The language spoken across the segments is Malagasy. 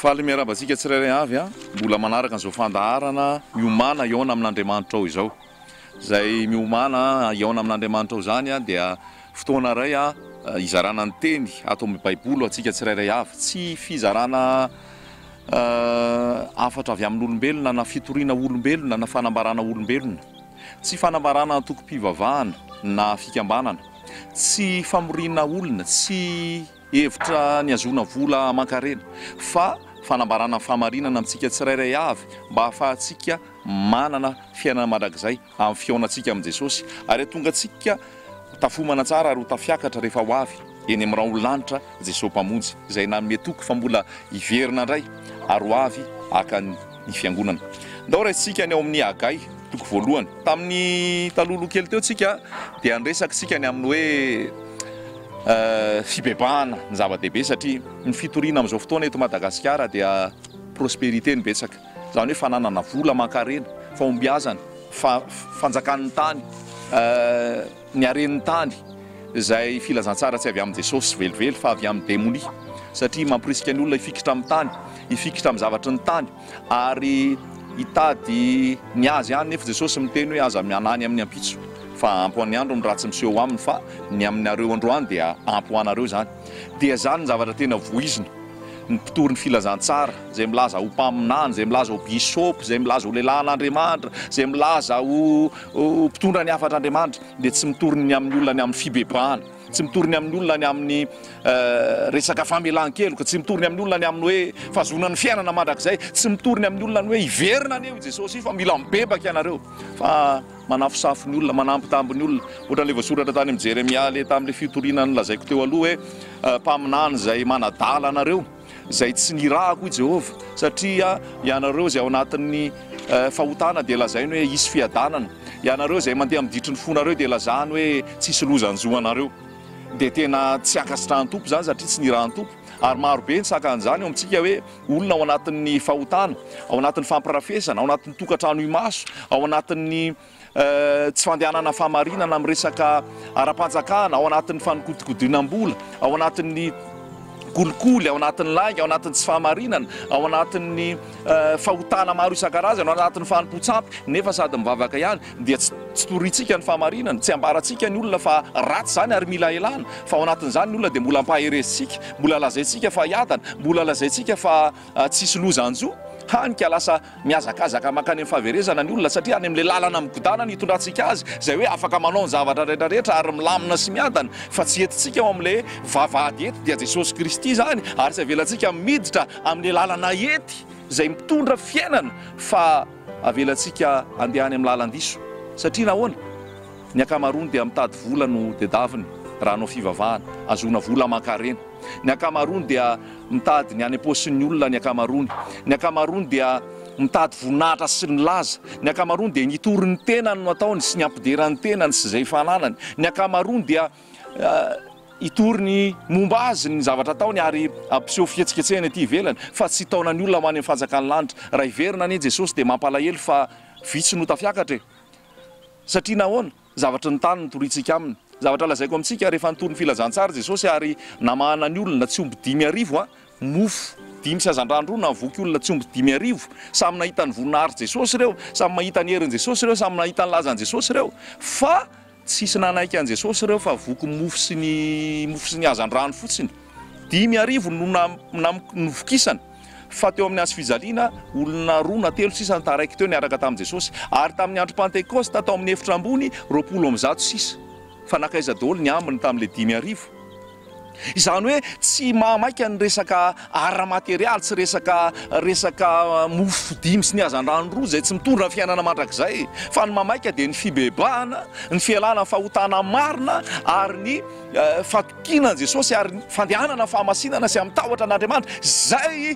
Faly miarahaba antsika tsirairay avy a, mbola manaraka an'izao fandaharana miomàna hihaona amin'Andriamanitra ao izao. Izay miomàna hihaona amin'Andriamanitra ao izany a dia fotoana iray a hizarana ny teny ato amin'ny Baiboly ho antsika tsirairay avy. Tsy fizarana hafatra avy amin'olombelona na fitoriana olombelona na fanambarana olombelona. Tsy fanambarana antokom-pivavahana na fikambanana. Tsy famoriana olona, tsy hevitra ny hazoana vola aman-karena, fa fanambarana ny fahamarinana amintsika tsirairay avy mba hahafahantsika manana fiainana mandrakizay amin'ny fihaonantsika amin'i Jesosy, ary hahatonga antsika ho tafomana tsara ary ho tafiakatra rehefa ho avy eny amin'ny rahon'ny lanitra Jesosy Mpamonjy, izay nanome toky fa mbola hiverina indray ary ho avy haka ny fiangonana. Ndao raisintsika ny ao amin'ny Hagay, toko voalohany. Tamin'ny talohaloha kely teo tsika dia niresaka isika ny amin'ny hoe fibebahana ny zava-dehibe satria ny fitoriana amin'izao fotoana eto Madagasikara dia prospérité no betsaka. Izany hoe fananana vola aman-karena, fahombiazana, fanjakan'ny tany, ny haren'ny tany, izay filazantsara tsy avy amin'i Jesosy velively fa avy amin'ny demonia satria mamporisika ny olona hifikitra amin'ny tany, hifikitra amin'ny zavatry ny tany ary hitady ny azy ihany nefa Jesosy miteny hoe aza mianany amin'ny ampitso fa ampy ho an'ny andro ny ratsy miseho aminy fa ny aminareo androany dia ampy ho anareo izany. Dia izany ny zavatra tena voizina. Ny mpitory ny filazantsara, izay milaza ho mpaminany, izay milaza ho bisôpy, izay milaza ho lehilahin'Andriamanitra, izay milaza ho mpitondra ny hafatr'Andriamanitra, dia tsy mitory ny amin'ny olona ny amin'ny fibebahana, tsy mitory ny amin'ny olona ny amin'ny resaka famelan-keloka, tsy mitory ny amin'ny olona ny amin'ny hoe fahazoana ny fiainana mandrakizay, tsy mitory ny amin'ny olona ny hoe hiverina anie hoy Jesosy fa mila mibebaka ianareo. Fa manafosafo ny olona, manambitamby ny olona. Ohatran'ilay voasoratra tany amin'i Jeremia ilay tamin'ilay fitoriana nolazaiko teo aloha hoe mpaminany izay manadala anareo, izay tsy nirahako hoy Jehovah, satria ianareo izay ao anatin'ny fahotana dia lazainy hoe hisy fiadanana, ianareo izay mandeha amin'ny ditry ny fonareo dia lazany hoe tsy hisy loza hanjo anareo. Dia tena tsy ankasitrahan'ny Tompo izany satria tsy nirahan'ny Tompo. Ary maro be ny sakan'izany eo amintsika hoe olona ao anatin'ny fahotana, ao anatin'ny fampirafesana, ao anatin'ny tokantrano imaso, ao anatin'ny tsy fandehanana fahamarinana amin'ny resaka ara-panjakana, ao anatin'ny fanodikodinam-bola, ao anatin'ny kolikoly, ao anatin'ny lainga, ao anatin'ny tsy fahamarinana, ao anatin'ny fahotana maro isan-karazany, ao anatin'ny fanompoan-tsampy, nefa sady mivavaka ihany, dia tsy tsy torintsika ny fahamarinana, tsy ambarantsika ny olona fa ratsy izany ary mila elana, fa ao anatin'izany ny olona dia mbola ampaherezintsika, mbola lazaintsika fa hiadana, mbola lazaintsika fa tsisy loza hanjo, hany ka lasa mihazakazaka mankany amin'ny fahaverezana ny olona satria any amin'ilay lalana migodàna no hitondrantsika azy, izay hoe afaka manao ny zavatra rehetra rehetra ary milamina sy miadana, fa tsy entintsika ao amin'ilay vavahady ety dia Jesosy Kristy izany ary tsy avelantsika miditra amin'ilay lalana ety izay mitondra fiainana fa Avelantsika handeha any amin'ny lalan-diso. Satria nahoana? Ny ankamaroany dia mitady vola no tedaviny raha hanao fivavahana, hahazoana vola aman-karena. Ny ankamaroany dia mitady ny any am-paosin'ny olona ny ankamaroany. Ny ankamaroany dia mitady voninahitra sy ny laza. Ny ankamaroany dia ny hitory ny tenany no ataony sy ny hampidera ny tenany sy izay fananany. Ny ankamaroany dia Hitory ny momba azy ny zavatra ataony ary hampiseho fihetsiketsehana ety ivelany fa tsy hitaona ny olona ho any amin'ny fanjakan'ny lanitra. Raha hiverina anie Jesosy dia mampalahelo fa vitsy no tafiakatra e! Satria nahoana? Zavatry ny tany no torintsika aminy. Zavatra lazaiko amintsika, rehefa nitory ny filazantsara Jesosy ary namahana ny olona tsy omby 5000 an, mofo dimy sy hazandrano roa nahavoky olona tsy omby 5000, samy nahita ny voninahitr'i Jesosy ireo, samy mahita ny herin'i Jesosy ireo, samy nahita ny lazan'i Jesosy ireo, fa Tsisy nanaiky an'i Jesosy ireo fa voky mofo sy ny mofo sy ny hazandrano fotsiny. 5000 no novokisana fa teo amin'ny hazo fijaliana olona roa na telo sisa no taraiky teo niaraka tamin'i Jesosy. Ary tamin'ny andro Pantekosta tao amin'ny efitra ambony 120 sisa. Fa nankaiza daholo ny ambiny tamin'ilay 5000? Izany hoe tsy mahamaika ny resaka ara-materialy, tsy resaka resaka mofo dimy sy ny hazandrano roa izay tsy mitondra ny fiainana mandrakizay, fa ny mahamaika dia ny fibebahana, ny fialana amin'ny fahotana marina ary ny fatokiana an'i Jesosy ary ny fandehanana amin'ny fahamasinana sy amin'ny tahotra an'Andriamanitra, izay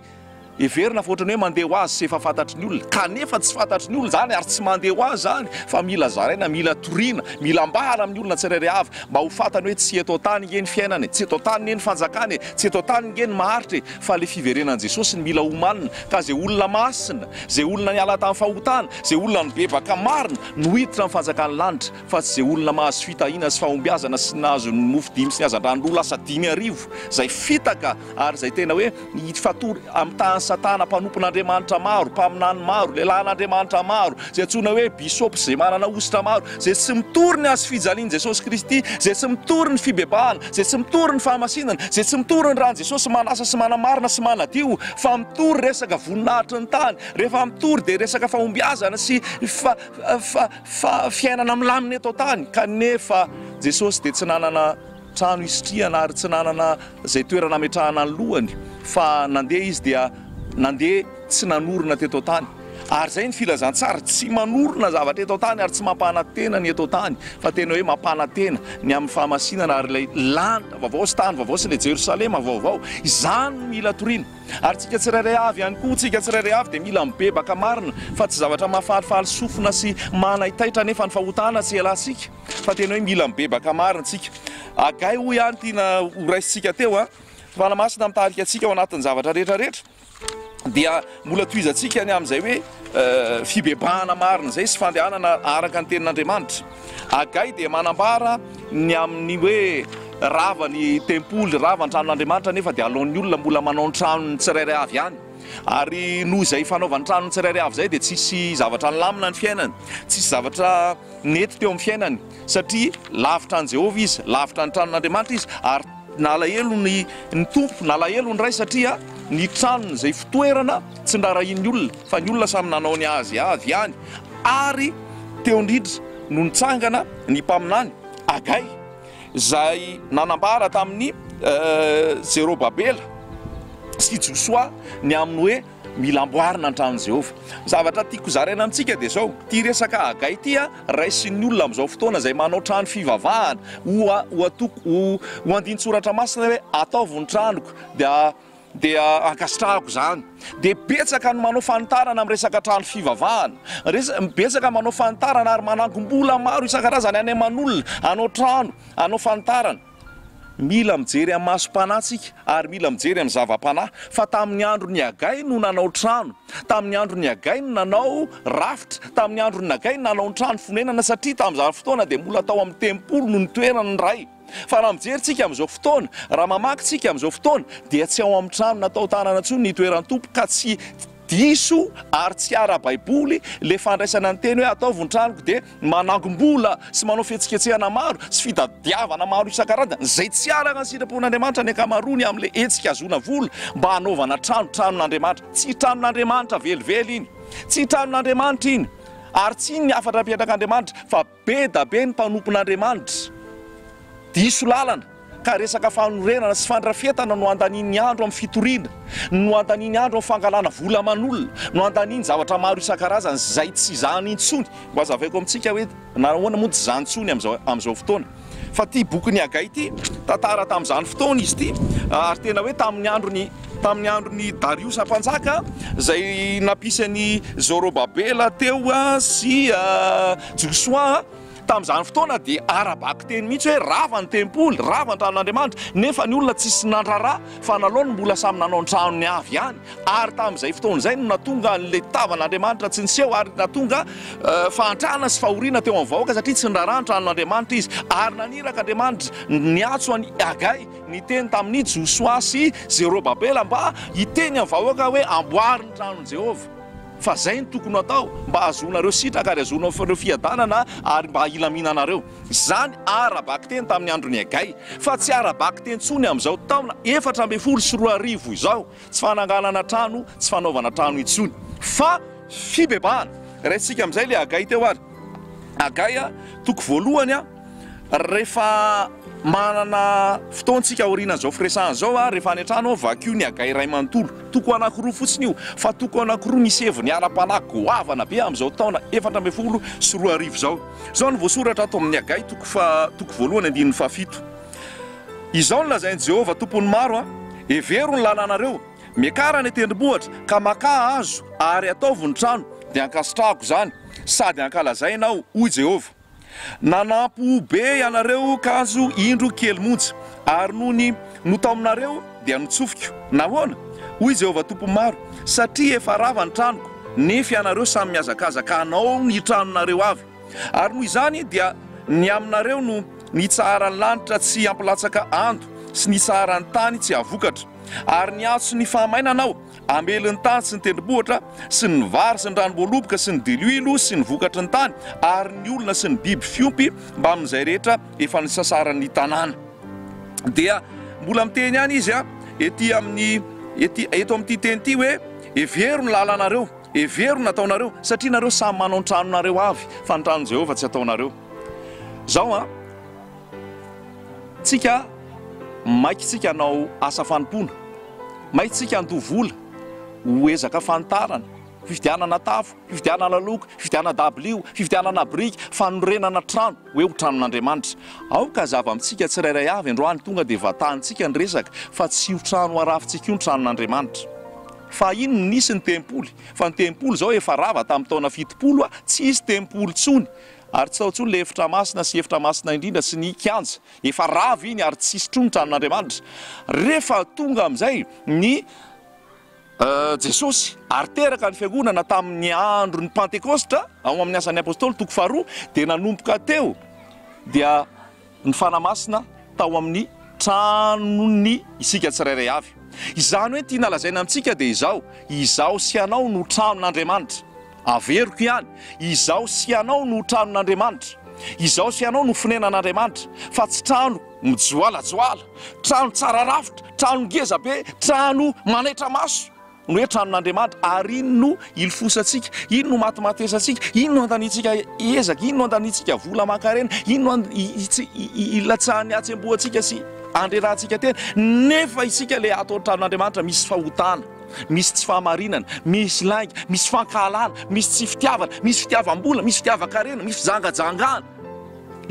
Heverina fa ohatran'ny hoe mandeha ho azy sy efa fantatry ny olona, kanefa tsy fantatry ny olona izany ary tsy mandeha ho azy izany fa mila zaraina, mila toriana, mila ambara amin'ny olona tsirairay avy mba ho fantany hoe tsy eto an-tany nge ny fiainana e, tsy eto an-tany nge ny fanjakana e, tsy eto an-tany nge ny maharitra e, fa ilay fiverenan'i Jesosy no mila omanina, ka izay olona masina, izay olona niala tamin'ny fahotana, izay olona nibebaka marina no hiditra amin'ny fanjakan'ny lanitra, fa tsy izay olona mahazo fitahiana sy fahombiazana sy nahazo ny mofo dimy sy ny hazandrano roa lasa 5000, izay fitaka ary izay tena hoe. Ny fatory amin'ny tahan'ny Satana mpanompon'Andriamanitra maro, mpaminany maro, lehilahin'Andriamanitra maro, izay antsoina hoe bisopy izay manana hosotra maro, izay tsy mitory ny hazofijalian'i Jesosy Kristy, izay tsy mitory ny fibebahana, izay tsy mitory ny fahamasinana, izay tsy mitory ny ran'i Jesosy manasa sy manamarina sy manadio, fa mitory resaka voninahitry ny tany. Rehefa mitory dia resaka fahombiazana sy fa, fa, fa fiainana milamina eto an-tany. Kanefa Jesosy dia tsy nanana trano hisitrihana ary tsy nanana izay toerana hametrahana ny lohany, fa nandeha Izy dia nandeha tsy nanorina teto an-tany. Ary izay ny filazantsara, tsy manorina zavatra eto an-tany ary tsy mampanantena ny eto an-tany, fa tena hoe mampanantena ny amin'ny fahamasinana ary ilay lanitra vaovao sy tany vaovao sy ilay Jerosalema vaovao. Izany no mila toriana. Ary tsika tsirairay avy ihany koa, tsika tsirairay avy dia mila mibebaka marina, fa tsy zavatra mahafalifaly sofina sy manaitaitra anefa ny fahotana tsy ialatsika, fa tena hoe mila mibebaka marina tsika. Agay hoy ihany tiana ho raisintsika teo an, Fanahy Masina mitarika antsika ao anatin'ny zavatra rehetra rehetra. Dia mbola tohizantsika ny amin'izay hoe fibebahana marina izay sy fandehanana araka ny tenin'Andriamanitra. Agay dia manambara ny amin'ny hoe rava ny tempoly, rava ny tranon'Andriamanitra nefa dia aleon'ny olona mbola manao ny tranony tsirairay avy ihany. Ary noho izay fanaovany tranony tsirairay avy izay dia tsisy zavatra nilamina ny fiainany, tsisy zavatra nety teo amin'ny fiainany satria lavitra an'i Jehovah izy, lavitra ny tranon'Andriamanitra izy, ary nalahelo ny ny Tompo, nalahelo ny Ray satria ny tranony izay fitoerana tsy nirarahian'ny olona, fa ny olona samy nanao ny azy avy ihany. Ary teo indrindra no nitsangana ny mpaminany Hagay, izay nanambara tamin'i Zerobabela sy Josoa ny amin'ny hoe, Mila amboarina ny tranon'i Jehovah. Ny zavatra tiako hozaraina amintsika dia izao, ity resaka Hagay ity raisin'ny olona amin'izao fotoana izay manao trano fivavahana ho ho atoko ho ho andinin-tsoratra masina hoe ataovy ny tranoko dia dia ankasitrahako izany. Dia betsaka ny manao fanitarana amin'ny resaka trano fivavahana. Resa betsaka manao fanitarana ary manangom-bola maro isan-karazany any aman'olona hanao trano, hanao fanitarana. Mila mijery amin'ny masom-panahy tsika ary mila mijery amin'ny zava-panahy fa tamin'ny andron'i Hagay no nanao trano, tamin'ny andron'i Hagay no nanao rafitra, tamin'ny andron'i Hagay no nanao ny trano fonenana satria tamin'izany fotoana dia mbola tao amin'ny tempoly no nitoeran'ny Ray. Fa raha mijery tsika amin'izao fotoana, raha mamaky tsika amin'izao fotoana dia tsy ao amin'ny trano natao tanana intsony ny itoeran'ny Tompo ka tsy Diso ary tsy ara-baiboly le fandraisana ny teny hoe ataovy ny tranoko dia manangom-bola sy manao fihetsiketsehana maro sy fitadiavana maro isan-karazany izay tsy araka ny sitrapon'Andriamanitra ny ankamaroany amin'ilay hetsika ahazoana vola mba hanaovana trano, tranon'Andriamanitra. Tsy tranon'Andriamanitra velively iny. Tsy tranon'Andriamanitra iny ary tsy iny ny hafatra apetrak'Andriamanitra fa Be da be ny mpanompon'Andriamanitra diso lalana ka resaka fanorenana sy fandrafetana no andaniany andro amin'ny fitoriana, no andaniany andro amin'ny fangalana vola aman'olona, no andaniany zavatra maro isan-karazany izay tsy izany intsony. Mba hazavaiko amintsika hoe nahoana moa tsy izany intsony amin'izao amin'izao fotoana. Fa ity bokin'i Hagay ity, tantara tamin'izany fotoana izy ity, ary tena hoe tamin'ny andron'i tamin'ny andron'i Dariosa mpanjaka izay nampisy an'i Zorobabela teo sy Josoa, tamin'izany fotoana dia ara-bakiteny mihitsy hoe rava ny tempoly, rava ny tranon'Andriamanitra, nefa ny olona tsisy nandrara fa nalao ny mbola samy nanao ny tranony avy ihany, ary tamin'izay fotoana izay no nahatonga an'ilay tavan'Andriamanitra tsy niseho ary nahatonga fahantrana sy fahoriana teo amin'ny vahoaka satria tsy niraharaha ny tranon'Andriamanitra izy, ary naniraka Andriamanitra niantso an'i Hagay niteny tamin'i Josoa sy Zerobabela mba hiteny amin'ny vahoaka hoe amboary ny tranon'i Jehovah. Fa zay no tokony ho atao mba hahazoanareo sitraka ary hahazoanareo fiadanana ary mba hilaminanareo. Izany ara-bakiteny tamin'ny andron'i Hagay, fa tsy ara-bakiteny intsony amin'izao taona 2014 izao. Tsy fananganana trano, tsy fanaovana trano intsony, fa fibebahana. Raisintsika amin'izay ilay Hagay teo ary. Hagay toko voalohany. Rehefa manana fotoana tsika aorianan'izao firesahana izao, rehefa any an-trano, vakio ny Hagay iray manontolo. Toko anankiroa fotsiny io, fa toko anankiroa misy heviny ara-panahy goavana be amin'izao taona 2014 izao. Izao no voasoratra ato amin'ny Hagay toko faha, toko voalohany andininy fahafito. Izao no lazain'i Jehovah Tompon'ny maro, Hevero ny lalanareo, miakara any an-tendrombohitra, ka makà hazo, ary ataovy ny trano, dia hankasitrahako izany, sady hankalazaina aho, hoy Jehovah. Nanampo be ianareo kanjo indro kely monja, ary nony notaominareo dia notsofiko. Nahoana? Hoy Jehovah Tompon'ny maro, Satria efa rava ny tranoko, nefa ianareo samy mihazakazaka hanao ny tranonareo avy. Ary noho izany dia ny aminareo no nitsaharan'ny lanitra tsy hampilatsaka ando sy nitsaharan'ny tany tsy hahavokatra. Ary niantso ny fahamainana aho, hamely ny tany sy ny tendrombohitra, sy ny vary sy ny ranom-boaloboka sy ny diloilo sy ny vokatry ny tany, ary ny olona sy ny biby fiompy mbamin'izay rehetra efa nisasaran'ny tanàna. Dia mbola miteny ihany izy ety amin'ny ety eto amin'ity teny ity hoe, Hevero ny lalanareo, hevero ny nataonareo, satria nareo samy manao ny tranonareo avy, fa ny tranon'i Jehovah tsy ataonareo. Izao an, tsika maika tsika hanao asa fanompoana, maika tsika handoa vola ho ezaka fanitarana, fividianana tafo, fividianana loko, fividianana dabilio, fividianana biriky, fanorenana trano, hoe ho tranon'Andriamanitra. Aoka hazava amintsika tsirairay avy androany, tonga dia vatanintsika ny resaka, fa tsy io trano harafintsika io ny tranon'Andriamanitra. Fahiny no nisy ny tempoly, fa ny tempoly izao efa rava tamin'ny taona 70 a, tsy hisy tempoly intsony, ary tsy tao intsony ilay efitra masina sy efitra masina indrindra sy ny kianja, efa rava iny ary tsy hisy intsony ny tranon'Andriamanitra. Rehefa tonga amin'izay ny Jesosy, ary teraka ny fiangonana tamin'ny andron'ny Pantekosta, ao amin'ny Asan'ny Apostoly toko faharoa, dia nanomboka teo dia ny Fanahy Masina tao amin'ny tranony isika tsirairay avy. Izany hoe ny tiana lazaina amintsika dia izao, izaho sy ianao no tranon'Andriamanitra. Averiko ihany, izaho sy ianao no tranon'Andriamanitra. Izaho sy ianao no fonenan'Andriamanitra, fa tsy trano mijoalajoala, trano tsara rafitra, trano ngeza be, trano manaitra maso no hoe tranon'Andriamanitra. Ary iny no ilofosantsika, iny no matimatesantsika, iny no andaniantsika ezaka, iny no andaniantsika vola aman-karena, iny no ilatsahan'ny hatsembohantsika sy andrerahantsika tena, nefa isika ilay ato an-tranon'Andriamanitra misy fahotana, misy tsy fahamarinana, misy lainga, misy fankahalana, misy tsy fitiavana, misy fitiavam-bola, misy fitiavan-karena, misy fijangajangana.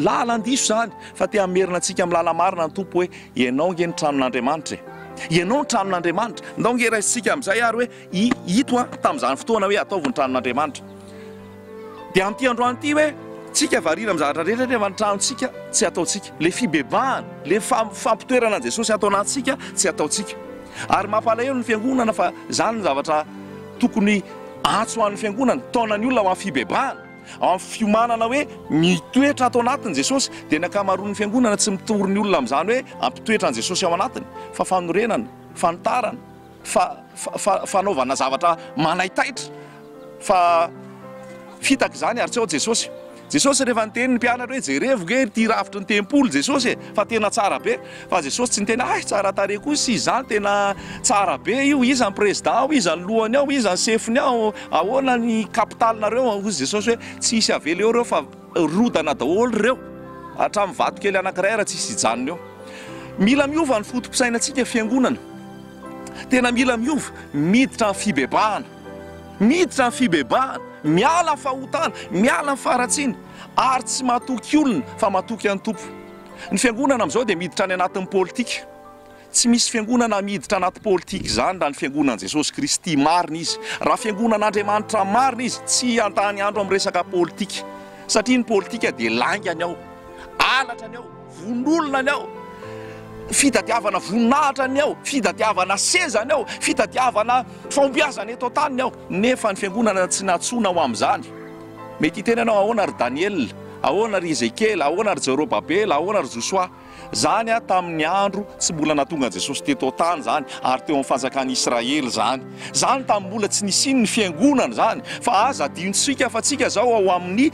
Lalan-diso izany, fa te hamerina antsika amin'ny lala-marina ny Tompo hoe, Ianao ange ny tranon'Andriamanitra e! Ianao ny tranon'Andriamanitra! Ndao ange raisintsika amin'izay ary hoe, i, ito an, tamin'izany fotoana hoe ataovy ny tranon'Andriamanitra. Dia amin'ity androany ity hoe, tsika variana amin'ny zavatra rehetra nefa ny tranontsika tsy ataontsika. Ilay fibebahana, ilay fampitoerana an'i Jesosy ato anatintsika tsy ataontsika. Ary mampalahelo ny fiangonana fa izany ny zavatra tokony antso ho an'ny fiangonana, taona ny olona ho amin'ny fibebahana. Amin'ny fiomanana hoe mitoetra ato anatiny Jesosy, dia ny ankamaroan'ny fiangonana tsy mitory ny olona amin'izany hoe hampitoetra an'i Jesosy ao anatiny, fa fanorenana, fanitarana, fa, fa, fanaovana zavatra manaitaitra, fa fitaka izany ary tsy ao Jesosy. Jesosy rehefa niteny ny mpianatra hoe jerevo nge ity rafitry ny tempoly Jesosy e, fa tena tsara be. Fa Jesosy tsy niteny hay tsara tarehy kosa izy izany, tena tsara be io, iza ny président ao, iza ny lohany ao, iza ny sefony ao, ahoana ny capital-nareo, hoy Jesosy hoe tsy hisy avela eo ireo fa rodana daholo ireo, hatramin'ny vato kely anankiray ara tsy hisy hijanona eo. Mila miova ny foto-pisainantsika fiangonana, tena mila miova, miditra amin'ny fibebahana, miditra amin'ny fibebahana, miala amin'ny fahotana, miala amin'ny faharatsiana, ary tsy matoky olona fa matoky an'ny Tompo. Ny fiangonana amin'izao dia miditra any anatin'ny politika. Tsy misy fiangonana miditra anaty politika izany raha ny fiangonan'i Jesosy Kristy marina izy. Raha fiangonan'Andriamanitra marina izy, tsy handany andro amin'ny resaka politika. Satria ny politika dia lainga ny ao, halatra ny ao, vono olona ny ao, fitadiavana voninahitra ny ao, fitadiavana seza ny ao, fitadiavana fahombiazana eto an-tany ny ao. Nefa ny fiangonana tsy nantsoina ho amin'izany. Mety hiteny ianao, ahoana ry Daniela? Ahoana ry Ezekiela? Ahoana ry Jerobabela? Ahoana ry Josoa? Izany tamin'ny andro tsy mbola nahatonga an'i Jesosy teto an-tany izany, ary teo amin'ny fanjakan'i Israely izany. Izany tamin'ny mbola tsy nisian'ny fiangonana izany. Fa aza adinontsika fa tsika izao ao amin'ny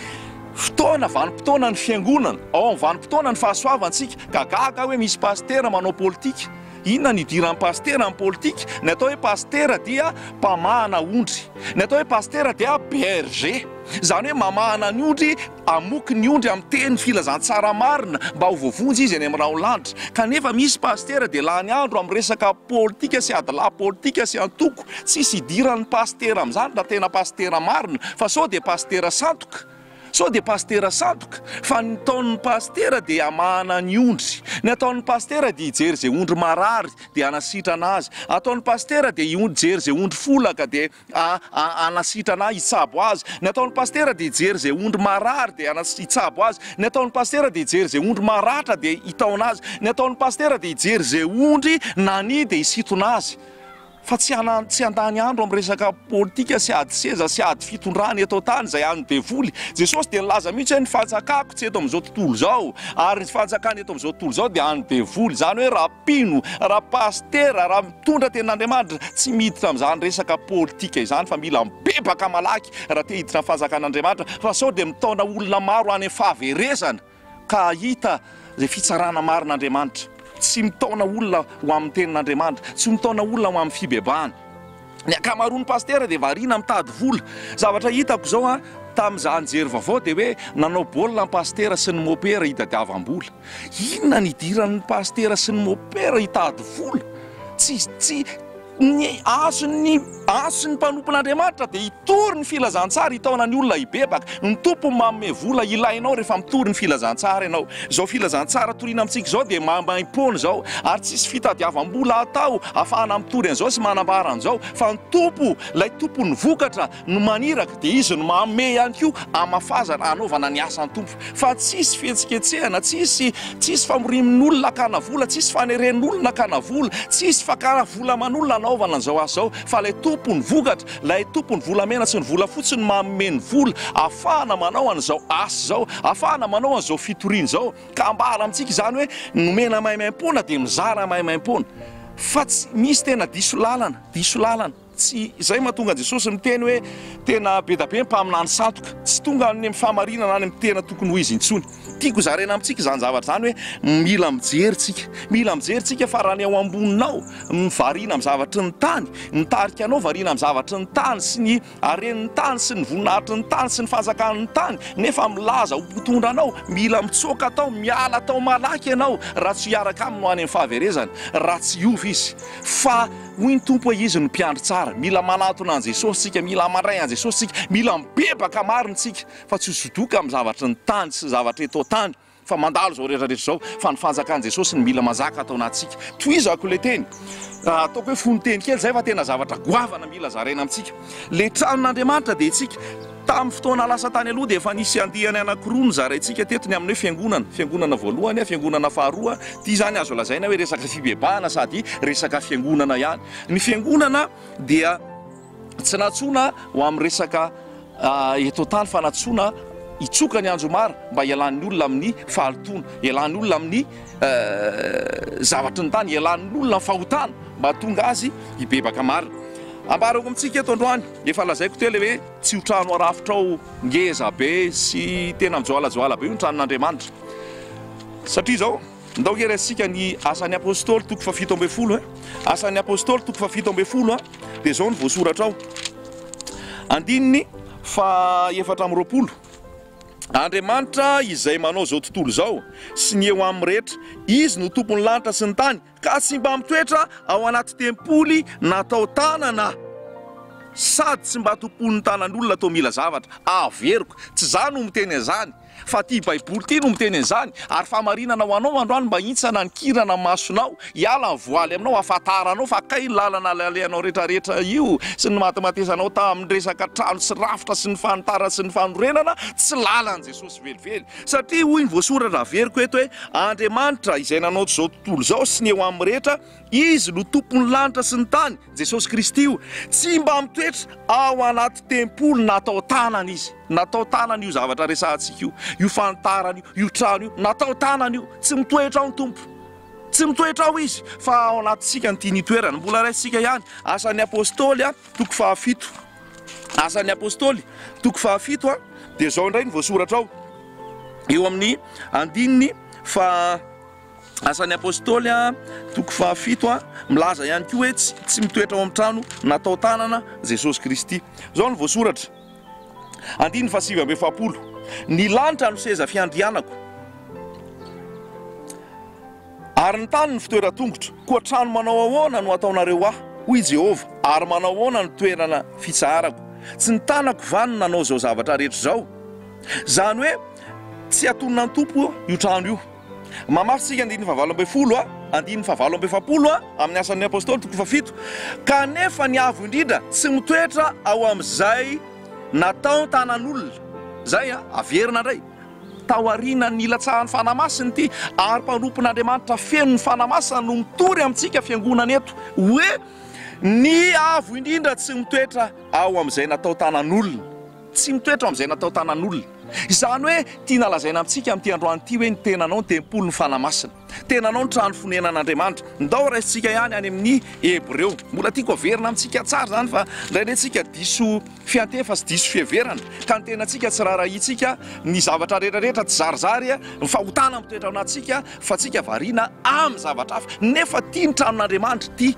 fotoana, vanim-potoanan'ny fiangonana, ao amin'ny vanim-potoanan'ny fahasoavantsika. Ka gaga aho hoe misy pasitera manao politika. Inona no idiran'ny pasitera amin'ny politika? Ny atao hoe pasitera dia mpamahana ondry. Ny atao hoe pasitera dia berger. Izany hoe mamahana ny ondry, hamoky ny ondry amin'ny teny filazantsara marina mba ho voavonjy izy any amin'ny rahon-lanitra. Kanefa misy pasitera dia lany andro amin'ny resaka politika sy adilahy politika sy antoko. Tsisy idiran'ny pasitera amin'izany raha tena pasitera marina fa sao dia pasitera sandoka. Sao dia pasitera sandoka? Fa ny ataon'ny pasitera dia hamahana ny ondry. Ny ataon'ny pasitera dia hijery izay ondry marary dia hanasitrana azy. Ataon'ny pasitera dia hijery izay ondry folaka dia hanasitrana azy, hitsabo azy. Ny ataon'ny pasitera dia hijery izay ondry marary dia hitsabo azy. Ny ataon'ny pasitera dia hijery izay ondry maratra dia hitaona azy. Ny ataon'ny pasitera dia hijery izay ondry nania dia hisintona azy. Fa tsy hanan, tsy handany andro amin'ny resaka politika sy ady seza sy ady fitondrana eto an-tany izay an'ny devoly. Jesosy dia nilaza mihitsy hoe ny fanjakako tsy eto amin'izao tontolo izao, ary ny fanjakana eto amin'izao tontolo izao dia an'ny devoly. Izany hoe raha mpino, raha pasitera, raha mitondra tenin'Andriamanitra, tsy miditra amin'izany resaka politika izany fa mila mibebaka malaky raha te hiditra amin'ny fanjakan'Andriamanitra fa sao dia mitaona olona maro any amin'ny fahaverezana. ka hahita izay fitsarana marin'Andriamanitra. Tsy mitaona olona ho amin'ny tenin'Andriamanitra, tsy mitaona olona ho amin'ny fibebahana. Ny ankamaroan'ny pasitera dia variana mitady vola. Zavatra hitako izao an, tamin'izaho nijery vaovao dia hoe nanao baolina ny pasitera sy ny mopera hitadiavam-bola. Inona ny idiran'ny pasitera sy ny mopera hitady vola? Tsy tsy Ny azon'ny azon'ny mpanompon'Andriamanitra dia hitory ny filazantsara, hitaona ny olona hibebaka. Ny Tompo manome vola ilainao rehefa mitory ny filazantsara ianao. Izao filazantsara toriana amintsika izao dia maimaimpoana izao ary tsisy fitadiavam-bola atao ahafahana mitory an'izao sy manambara an'izao fa ny Tompo, ilay Tompon'ny vokatra no maniraka dia Izy no manome ihany koa hamafazana hanaovana ny asan'ny Tompo. Fa tsisy fihetsiketsehana, tsisy tsisy famorian'olona hakana vola, tsisy faneren'olona hakana vola, tsisy fakana vola aman'olona hanaovana an'izao asa izao, fa ilay Tompon'ny vokatra, ilay Tompon'ny volamena sy ny volafotsy no manome ny vola ahafahana manao an'izao asa izao, ahafahana manao an'izao fitoriana izao. Ka ambara amintsika izany hoe nomena maimaimpoana dia mizara maimaimpoana. Fa tsy misy tena diso lalana, diso lalana. Tsy izay mahatonga an'i Jesosy miteny hoe tena be da be ny mpaminany sandoka. Tsy tonga any amin'ny fahamarinana any amin'ny tena tokony ho izy intsony. Tiako hozaraina amintsika izany zavatra izany hoe mila mijery tsika. Mila mijery tsika fa raha ny ao amboninao no variana amin'ny zavatry ny tany, mitarika anao variana amin'ny zavatry ny tany sy ny haren'ny tany sy ny voninahitry ny tany sy ny fanjakan'ny tany nefa milaza ho mpitondra anao, mila mitsoaka tao, miala tao malaky ianao raha tsy hiaraka aminy ho any amin'ny fahaverezana, raha tsy hiova izy. Fa hoy ny Tompo hoe Izy no mpiandry tsara. Mila manatona an'i Jesosy isika, mila mandray an'i Jesosy isika, mila mibebaka marina isika fa tsy ho sodoka amin'ny zavatry ny tany sy ny zavatra eto an-tany fa mandalo izao rehetra rehetra izao fa ny fanjakan'i Jesosy no mila manjaka ato anatintsika. Tohizako ilay teny. Ataoko hoe fonon-teny kely izay fa tena zavatra goavana mila zaraina amintsika. Ilay tranon'Andriamanitra dia isika. Tamin'ny fotoana lasa tany aloha dia efa nisy andiany anankiroa nozaraintsika teto ny amin'ny hoe fiangonana. Fiangonana voalohany, fiangonana faharoa. Ity izany azo lazaina hoe resaka fibebahana sady resaka fiangonana ihany. Ny fiangonana dia tsy nantsoina ho amin'ny resaka eto an-tany fa nantsoina hitsoka ny anjomara mba hialan'ny olona amin'ny fahalotoana, hialan'ny olona amin'ny zavatry ny tany, hialan'ny olona amin'ny fahotana mba hahatonga azy hibebaka marina. Ambarako amintsika eto androany, efa lazaiko teo ilay hoe tsy ho trano arafitra ao ngeza be sy tena mijoalajoala be io ny tranon'Andriamanitra. Satria izao, ndao nge raisintsika ny Asan'ny Apostoly toko fahafito ambin'ny folo e. Asan'ny Apostoly toko fahafito ambin'ny folo dia izao no voasoratra ao. Andininy faha-24. Andriamanitra izay manao izao tontolo izao sy ny eo aminy rehetra, Izy no Tompon'ny lanitra sy ny tany, ka tsy mba mitoetra ao anaty tempoly natao tanana, sady tsy mba tompoin'ny tanan'olona toa mila zavatra. Averiko, tsy izaho no miteny an'izany, fa ity Baiboly ity no miteny an'izany, ary fahamarinana ho anao androany mba hintsana ny kirana masonao, hiala ny voaly aminao, hahafantaranao fa kay ny lalana nalehanao rehetrarehetra io sy ny nimatimatesanao tamin'ny resaka trano sy rafitra sy ny fanitarana sy ny fanorenana, tsy lalan'i Jesosy velively. Satria hoy ny voasoratra, averiko eto hoe, Andriamanitra izay nanao izao tontolo izao sy ny eo aminy rehetra, Izy no Tompon'ny lanitra sy ny tany, Jesosy Kristy io, tsy mba mitoetra ao anaty tempoly natao tanana Izy. Natao tanana io zavatra resahantsika io, io fanitarana io, io trano io, natao tanana io, tsy mitoetra ao ny Tompo. Tsy mitoetra ao Izy, fa ao anatintsika no tiany hitoerana. Mbola raisintsika ihany, Asan'ny Apostoly, toko fahafito. Asan'ny Apostoly, toko fahafito a, dia izao indray no voasoratra ao, eo amin'ny andininy fa Asan'ny Apostoly a, toko fahafito a, milaza ihany koa hoe tsy, tsy mitoetra ao amin'ny trano natao tanana Jesosy Kristy. Izao no voasoratra, andininy fahasivy amby efapolo, Ny lanitra no seza fiandrianako, Ary ny tany no fitoeran-tongotro. Koa trano manao ahoana no hataonareo ahy? hoy i Jehovah, ary manao ahoana ny toerana fitsaharako? Tsy ny tanako va no nanao izao zavatra rehetra izao? Izany hoe tsy hatonina ny Tompo io trano io. Mamafy isika andininy fahavalo ambin'ny folo a, andininy fahavalo amby efapolo a, amin'ny Asan'ny Apostoly toko fahafito, Kanefa ny Avo Indrindra tsy mitoetra ao amin'izay nataon-tanan'olona. Izay a, averina indray. Taorian'ny nilatsahan'ny Fanahy Masina ity, ary mpanompon'Andriamanitra feno ny Fanahy Masina no mitory amintsika fiangonana eto hoe, Ny Avo Indrindra tsy mitoetra ao amin'izay natao tanan'olona. Tsy mitoetra ao amin'izay natao tanan'olona. Izany hoe tiana lazaina amintsika amin'ity androany ity hoe ny tenanao ny tempolin'ny Fanahy Masina. Tenanao ny trano fonenan'Andriamanitra. Ndao raisintsika ihany any amin'ny Hebreo. Mbola tiako averina amintsika tsara izany fa indraindray tsika diso fiantefa sy diso fiheverana ka ny tenantsika tsy raharahiantsika ny zavatra rehetra rehetra tsy zarizary ny fahotana mitoetra ao anatintsika fa tsika variana amin'ny zavatra hafa nefa ity ny tranon'Andriamanitra ity.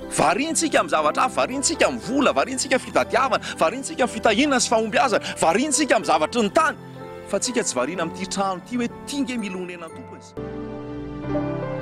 Variantsika amin'ny zavatra hafa, variantsika amin'ny vola, variantsika amin'ny fitadiavana, variantsika amin'ny fitahiana sy fahombiazana, variantsika amin'ny zavatry ny tany fa tsika tsy variana amin'ity trano ity hoe ity nge mila honenan'ny Tompony.